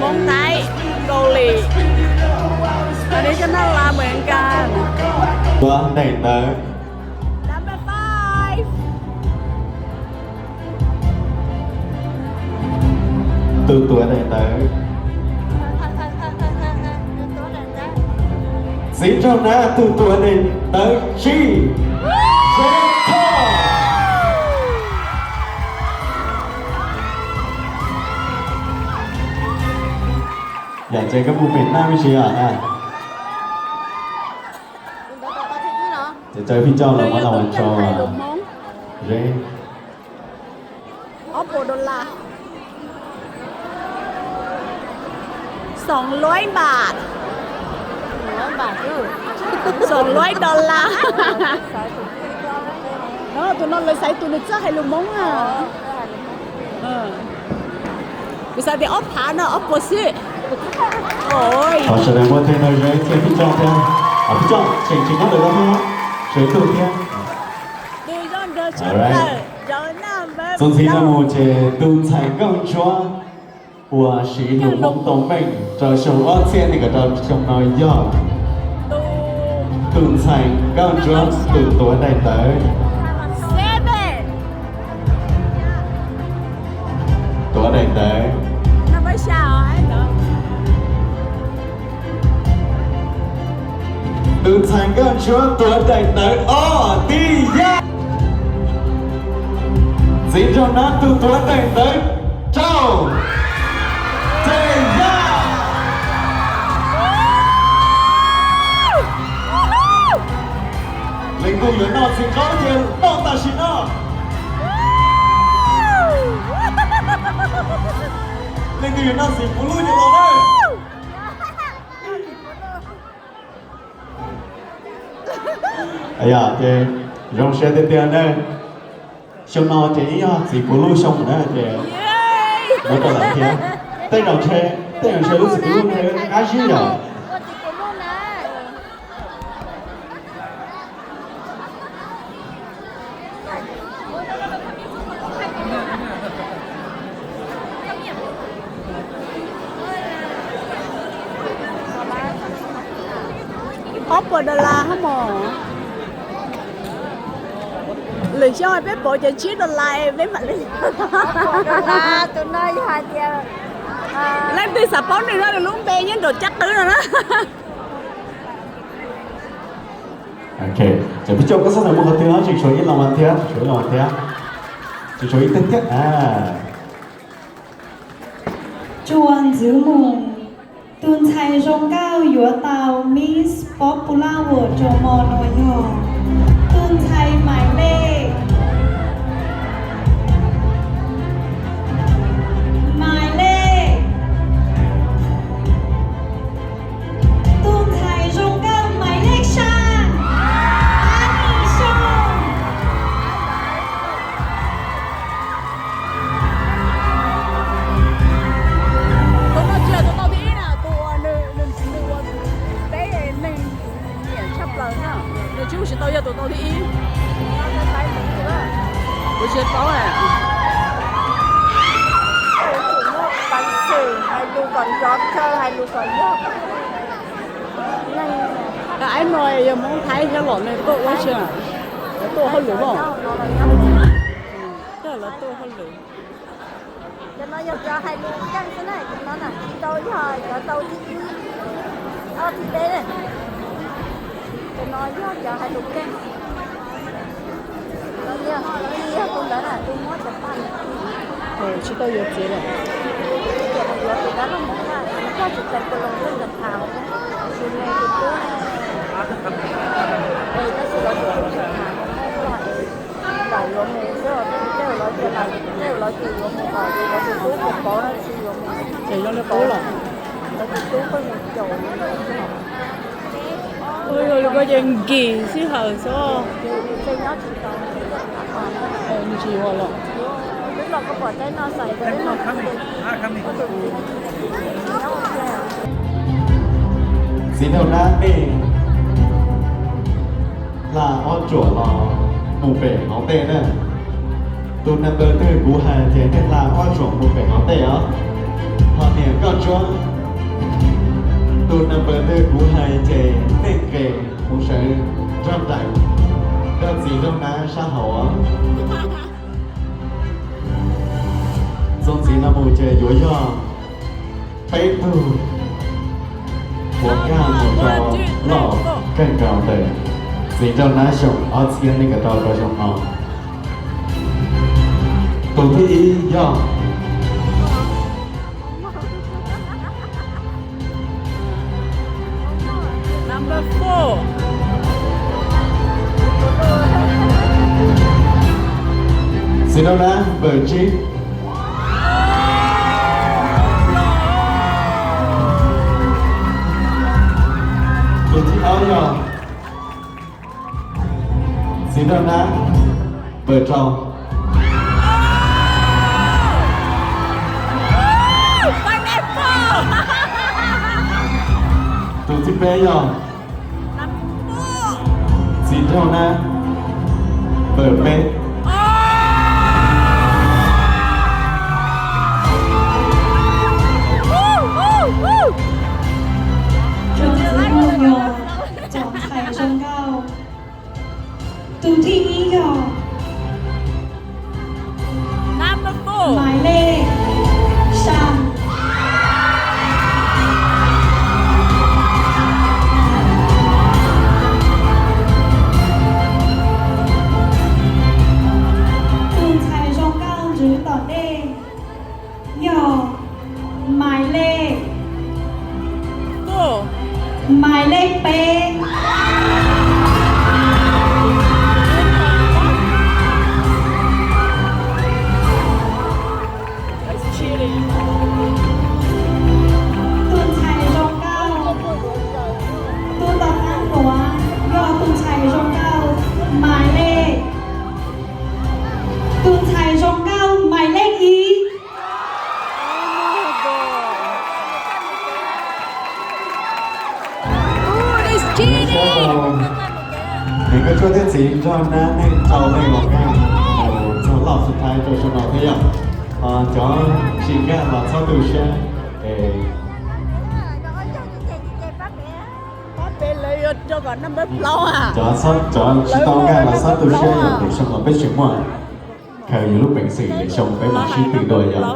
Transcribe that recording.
Hmoob Thaib, Kaus Lim, anws cov noj las mem kas. Tuav daim ntawv. Number five. Tus tuav daim ntawv. Txiv nraug nab tus tuav daim ntawv tsis zoo. Yam ces koj mus pem naj me ntsis os na. Ces cov phij coj los muab los ua tso. Ob puas dollar. Xoom luaib npam. Xoom luaib dollar. No tus no lawv xaiv tus nws txawj hais lus Hmoob na. Kuv xav tias ob phav no ob puas xwb. Thov sawv daws muab tej no ze thiab phij coj thiab. Phij coj tseem tsis nyob ntawm koj thiab, sawv ib tug thiab. Txuas ntxiv no mus ces tus ntxhais nkauj ntsuab uas siv lus Hmoob tau meej rau xyoo ob txhiab nees nkaum rau xyoo no yog tus ntxhais nkauj ntsuab tus tuav daim ntawv. Tuav daim ntawv. Tus ntxhais nkauj ntsuab tuav daim ntawv ob tib yaj. Txiv nraug nab tus tuav daim ntawv rau tib yaj. Leej twg yuav noj txiv qaub ces noj tam sim no. Leej twg yuav noj txiv puv lub ces los na. Yog ces zoo siab tiag tiag na. Xyoo no ces ib yog txiv puv lub xyoo na ces muab rau lawm thiab. Tej zaum ntshe, tej zaum ntshe lub txiv puv lub ntshe qab zib yom. Ob puas dollar hab mos. Lwm xyoo peb pauv ces tsib dollar peb mam li. Tus no yog hais tias leej twg xav paub nws no nws lub npe nyob nraum caj qwb no na. Ok, cov pib coj koj xab ntawm muaj qhov twg no tseem tshuav ib los mas thiab, tseem tshuav ib los mas thiab, tseem tshuav ib teg thiab. Tsuas ntxwv mus, tus ntxhais zoo nkauj yuav tau Miss Popular World rau hmo no yog tus ntxhais Maiv Lej. Maiv Lej. Tus ntxhais zoo nkauj Maiv Lej Xab, Ab Nis Xyooj. Tus no tsis yog tus tau thib ib na, tus uas nws, nws, nws ua peb neeg nyiam tshaj plaws na, nws tsis ua tsis tau yog tus tau thib ib. Kuv tsis paub. Hais lus kom nrov kawg, hais lus kom yog. Aib no yog Hmoob Thaib thiab los nws tuaj ua tsi na? Lawv tuaj hauj lwm os. Tuaj, lawv tuaj hauj lwm. Cov no yog cov hais lus keej xwb na, cov no na tsis tau yog cov tau thib ib, ob thib peb na. Cov no yog cov hais lus keej. Yog, yog tus ntawd na, tus muab cov paj tsis tau yuav txiv lawm. Yuav tus dab laug Hmoob na, koj tsis tau kua loos tej ntawd tham, tus nws tus tub, tab sis lawv tus tub tsis tham, lawv yuav mus xwb, tej zaum lawv tias, tej zaum lawv tias yuav mus kom lawv tus tub puas paub na, tsis yuav mus. Ces zoo li qub los. Lawv tus tub pheej mus caum. Ua li koj ces nkis sij hawm xwb. Nws tsis yuav los. Txiv nraug nab nej hla ob tsuam los mus pem hauv ntej na. Tus number twg kuv hais ces nej hla ob tsuam mus pem hauv ntej os. Poj niam koj ntsuab, tus number twg kuv hais ces nej nqes mus sawv nrog nraim, nrog txiv nraug nab sab hauv. Txoov txiv no mus ces yuav yog peb tug puav nkag mus rau loj kawg nkaus ntawm txiv nraug nab xyoo ob txhiab nees nkaum rau rau xyoo no. Tus thib ib yog txiv nraug nab npawm tsib. Tus thib ob yog txiv nraug nab npawm rau. Tus thib peb yog txiv nraug nab npawm peb. Tus thib peb yog cov ntxhais zoo nkauj. Tus thib ib yog Maiv Lej Sam. Tus ntxhais zoo nkauj ntawm tom ntej yog Maiv Lej, Maiv Lej peb. Tus ntxhais zoo nkauj, tus tom qab tuav yog tus ntxhais zoo nkauj Maiv Lej, tus ntxhais zoo nkauj Maiv Lej ib. Niam nkauj ntsuab thiab txiv nraug nab, nej tau nej los nkag mus txog loj xu thaiv rau xyoo no thiab yom. Cov tsis nkag los txhob tu siab. Cov tsis tau nkag los txhob tu siab yom, lwm xyoo los peb tseem muaj khaws yus lub peev xwm, lwm xyoo peb mam sib tw dua yom.